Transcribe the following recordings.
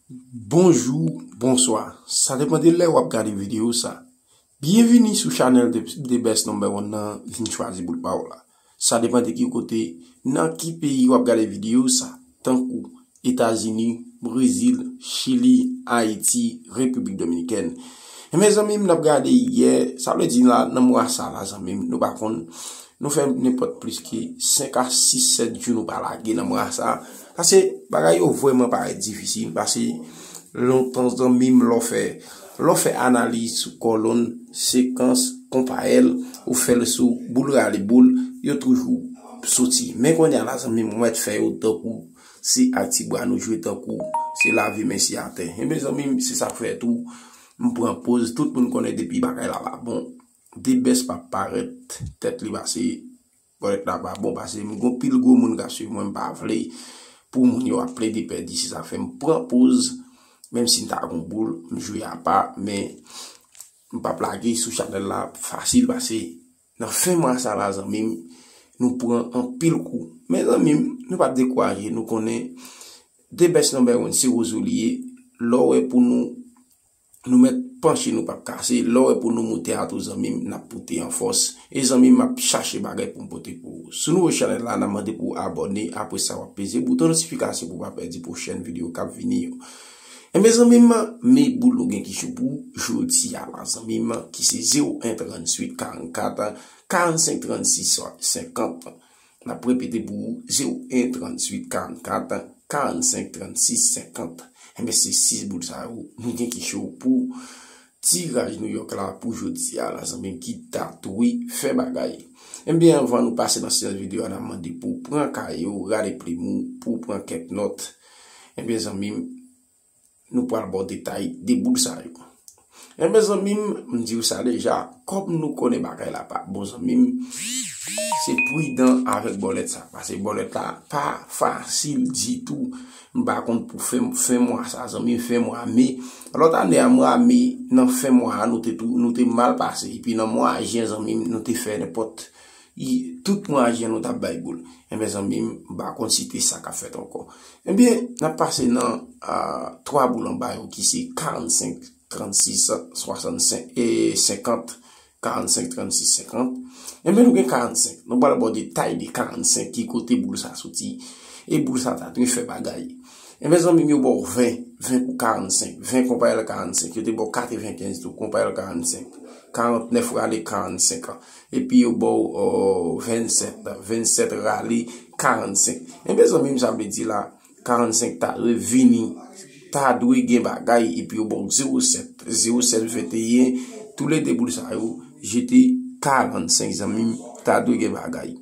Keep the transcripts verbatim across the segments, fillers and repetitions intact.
Bonjou, bonswa. Sa depann de lè w ap gade videyo sa. Byenvini sou chanèl de, de Best Number One nan, vin chwazi boul pa w la. Sa depann de ki kote, nan ki peyi w ap gade videyo sa, tankou Etazini, Brezil, Chili, Ayiti, Repiblik Dominikèn. E mezanmi m, n ap gade yè, sa vle di la, nan mwa sa la, zanmi m, nou pa konn, nou fè nenpòt plis ke senk a sis, sèt jou nou pa lage nan mwa sa. Paske bagay yo vrèman parèt difisil, paske lontan zanmi m, lè w fè, lè w fè analiz sou kòlonn, sekans, konpayèl, ou fè l sou boul rale boul, yo toujou soti. Men kounye a la, zanmi m, ou mèt fè yo tankou se ak ti bwa nou jwe, tankou se lave men se atè. Enben, zanmi m, se sa k fè tou, m pran poz, tout moun konnen depi bagay la pa bon, de bès pa parèt, tèt li pase, bòlèt la pa bon, pase m gon pil gwo moun k ap swiv mwen, m pa vle pou moun yo ap plede pèdi, se sa fè m pran poz, menm si m ta gon boul, m jwe apa, men m p ap lage sou chanèl la fasil, pase nan fen mwa sa la, zanmi m, nou pran anpil kou. Men zanmi m, nou p ap dekouraje, nou konnen de bès number one se Rozo li ye, lè w wè pou nou, nou mèt panche, nou p ap kase, lè w wè pou nou moute a tou, zanmi m, n ap moute an fòs. E zanmi m, m ap chache bagay pou m pote pou ou. Si w nouvo chanèl la, n ap mande pou w abòne, apre sa w ap peze bouton notifikasyon pou w pa pèdi pwochèn videyo k ap vini yo. Enben zanmi m, men boul nou gen ki cho pou jodi a la, zanmi m, ki se zewo en tranntuit karannkat karannsenk trannsis senkant. N ap repete pou ou, zewo en tranntuit karannkat karannsenk trannsis senkant. Enben se sis boul sa yo nou gen ki cho pou tiraj Nouyòk la pou jodi a la, zanmi m, ki ta dwe fè bagay. Enben anvan nou pase nan seyans videyo a, n ap mande pou w pran kaye w, rale plim ou, pou w pran kèk nòt. Enben zanmi m, nou pral ba w detay de boul sa yo. Enben zanmi m, m di w sa deja, kòm nou konnen bagay la pa bon, zanmi m, se pridan avèk bòlèt sa, pase bòlèt la pa fasil ditou. M pa konn pou fen, fen mwa sa, zanmi m, fen mwa me. Lòt ane a, mwa me, nan fen mwa a, nou te tou, nou te mal pase. Epi nan mwa jen, zanmi m, nou te fè nenpòt, i, tout mwa jen nou t ap bay boul. Enben zanmi m, m pa konn si te sa k ap fèt ankò. Enben, n ap pase nan, a, twa boul anba yo ki se karannsenk, trannsis, swasannsenk e senkant, karannsenk, trannsis, senkant. Enben, nou gen karannsenk. Nou pral ba w detay de karannsenk, ki kote boul sa soti. E boul sa ta dwe fè bagay. Enben, zanmi m, yo ba w ven, ven pou karannsenk, ven konpayèl karannsenk. Yo te ba w katrevenkenz tou, konpayèl karannsenk, karantnèf rale karannsenk. Epi yo ba w, o, vennsèt, vennsèt rale karannsenk. Enben, zanmi m, sa vle di la, karannsenk ta dwe vini, ta dwe gen bagay, epi yo ba w zewo sèt, zewo sèt venteyen, toulede boul sa yo, jete karannsenk, zanmi m, ta dwe gen bagay.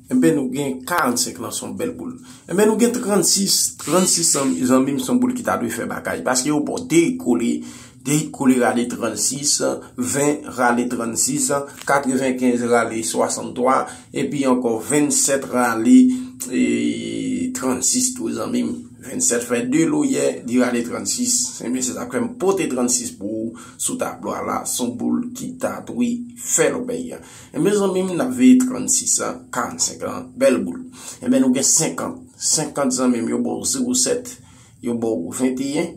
Enben, nou gen karannsenk lan, se yon bèl boul. Enben, nou gen trannsis, trannsis, zanmi, zanmi m, se yon boul ki ta dwe fè bagay. Paske yo ba w de kole, de kole rale trannsis, ven rale trannsis, katrevenkenz rale swasanntwa, epi ankò vennsèt rale, e, trannsis tou, zanmi m. Vennsèt fè de lo yè, li rale trannsis. Enben, se sa k fè m pote trannsis pou ou sou tablo a la. Se yon boul ki ta dwe fè lòbèy. Enben, zanmi m, n ap veye trannsis an, karannsenk lan, bèl boul. Enben, nou gen senkant. Senkant, zanmi m, yo ba w zewo sèt, yo ba w venteyen.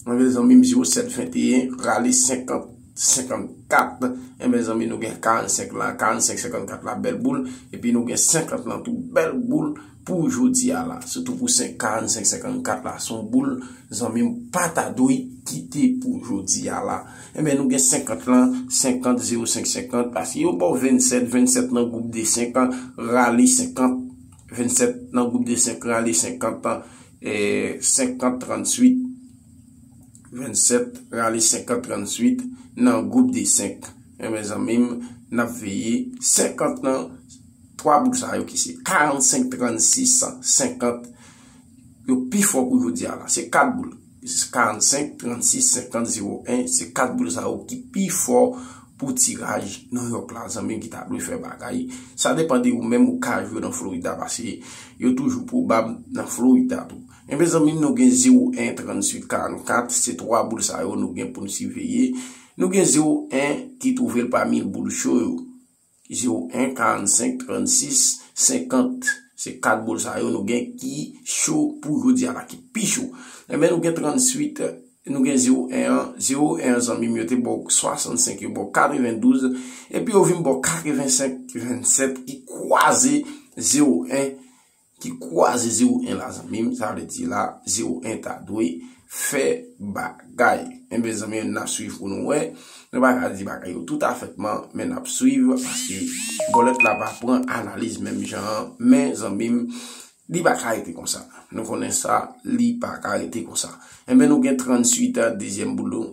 Enben, zanmi m, zewo sèt venteyen, rale senkant, senkannkat. Enben, zanmi, nou gen karannsenk la, karannsenk, senkannkat la, bèl boul. Epi nou gen senkant lan tou, bèl boul pou jodi a la. Sitou pou senk, karannsenk, senkannkat la, se yon boul, zanmi m, pa ta dwe kite pou jodi a la. Enben, nou gen senkant lan, senkant, zewo senk, senkant, paske yo ba w vennsèt, vennsèt nan gwoup de senk an, rale senkant, vennsèt nan gwoup de senk, rale senkant an, e, senkant, tranntuit, vennsèt, rale senkant, tranntuit, nan gwoup de senk. Enben, zanmi m, n ap veye senkant lan, twa boul sa yo ki se karannsenk, trannsis, senkant, yo pi fò pou jodi a la. Se kat boul. Se karannsenk, trannsis, senkant, zewo en, se kat boul sa yo ki pi fò pou tiraj Nouyòk la, zanmi m, ki ta dwe fè bagay. Sa depann de ou menm, ou ka jwe nan Florida, paske yo toujou pwobab nan Florida tou. Enben, zanmi m, nou gen zewo en, tranntuit, karannkat, se twa boul sa yo nou gen pou n siveye. Nou gen zewo en ki twouve l pami boul cho yo. Zewo en, karannsenk, trannsis, senkant. Se kat boul sa yo nou gen ki cho pou jodi a la, ki pi cho. Enben, nou gen trannuit, nou gen zewo en an. Zewo en an, zanmi m, yo te ba w swasannsenk, yo ba w katrevendouz, epi yo vin ba w katrevensenk, vennsèt, ki kwaze zewo en, ki kwaze zewo en la, zanmi m. Sa vle di la, zewo en ta dwe fè bagay. Enben, zanmi m, n ap swiv pou nou wè. Nou pa ka di bagay yo toutafètman, men n ap swiv, paske bòlèt la pa pran analiz menm jan an. Men, zanmi m, li pa ka rete konsa. Nou konnen sa, li pa ka rete konsa. Enben, nou gen trannuit, dezyèm boul,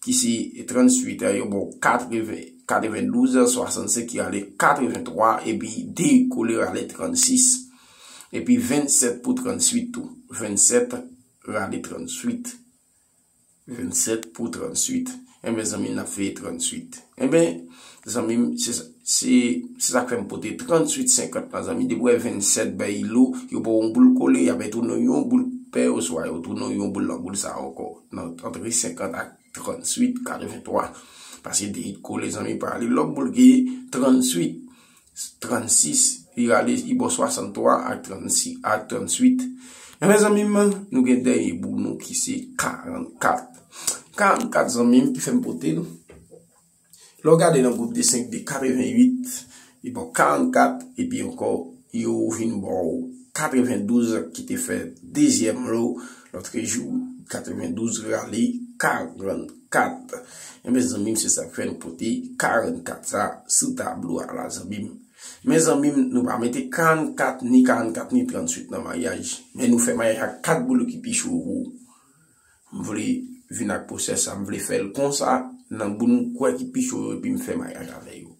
ki se trannuit, yo ba w katreven, katrevendouz, swasannsenk ki rale katreventwa, epi de kole rale trannsis. Epi vennsèt pou trannuit tou. Vennsèt rale trannuit. Vennsèt pou trannuit. Enben, zanmi m, n ap fè trannuit. Enben, zanmi m, se, se, se sa k fè m pote trannuit senkant la, zanmi. Depi w wè vennsèt bay lo, yo ba w yon boul kole, y ap retounen yon boul pè, oswa yo tounen yon boul nan boul sa ankò. Nan, antre senkant ak trannuit, katrevenntwa. Paske de kole, zanmi, pa ale lòt boul ki trannuit. Trannsis, li rale, li ba w swasanntwa ak trannsis, ak trannuit. Men, mezanmi, nou gen dènye boul nou ki se karannkat. Karannkat, zanmi m, ki fè m pote l. Lè w gade nan gwoup de senk de katreventuit, li ba w karannkat, epi ankò, yo vin ba w katrevendouz ki te fè dezyèm lo, lòtrejou, katrevendouz rale karannkat. Enben, zanmi m, se sa k fè nou pote karannkat sa sou tablo a la, zanmi m. Men, zanmi m, nou pa mete karannkat, ni karannkat, ni trannuit nan maryaj. Men nou fè maryaj ak kat boul ki pi cho pou ou. M vle vin ak pwosè sa, m vle fè l konsa, nan boul m kwè ki pi cho yo, epi m fè maryaj avè yo.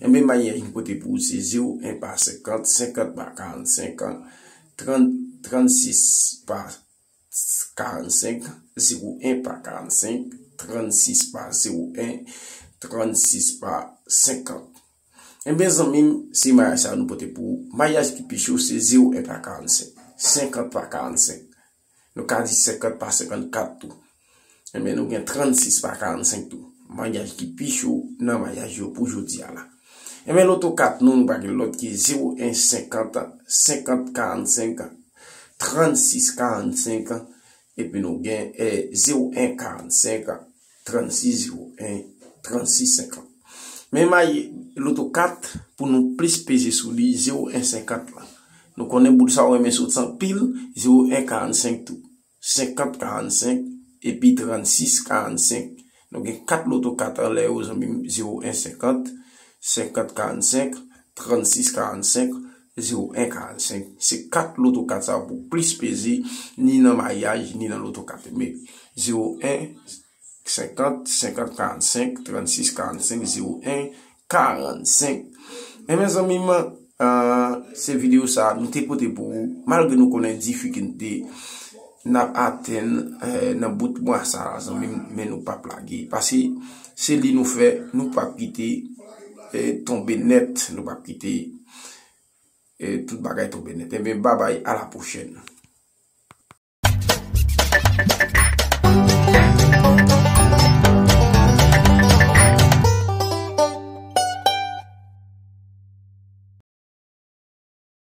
Enben, maryaj m pote pou ou, se zewo en pa senkant, senkant pa karannsenk, trant, trannsis pa karannsenk, zewo en pa karannsenk, trannsis pa zewo en, trannsis pa senkant. Enben, zanmi m, se maryaj sa nou pote pou ou. Maryaj ki pi cho, se zewo en pa karannsenk, senkant pa karannsenk. Nou ka di senkant pa senkannkat tou. Enben, nou gen trannsis pa karannsenk tou. Maryaj ki pi cho nan maryaj yo pou jodi a la. Enben, loto kat nou, nou pa gen lòt ki zewo en senkant, senkant karannsenk, trannsis karannsenk, epi nou gen, eh, zewo en karannsenk, trannsis zewo en, trannsis senkant. Men may loto kat, pou nou plis peze sou li, zewo en senkant la. Nou konnen boul sa yo renmen soti anpil, zewo en karannsenk tou. Senkant karannsenk, epi trannsis karannsenk. Nou gen kat loto kat anlè yo, zanmi m, zewo en senkant, senkant karannsenk, trannsis karannsenk, zewo en karannsenk. Se kat loto kat sa yo pou plis peze, ni nan maryaj, ni nan loto kat. Men zewo en senkant, senkant karannsenk, trannsis karannsenk, zewo en karannsenk. Enben, zanmi m, ah, se videyo sa nou te pote pou ou. Malgre nou konnen difikilte n ap atenn, eh, nan bout mwa sa a, zanmi m, men nou p ap lage. Paske se li nou fè, nou p ap kite, eh, tonbe nèt, nou p ap kite, eh, tout bagay tonbe nèt. Enben, babay, a la pwochèn.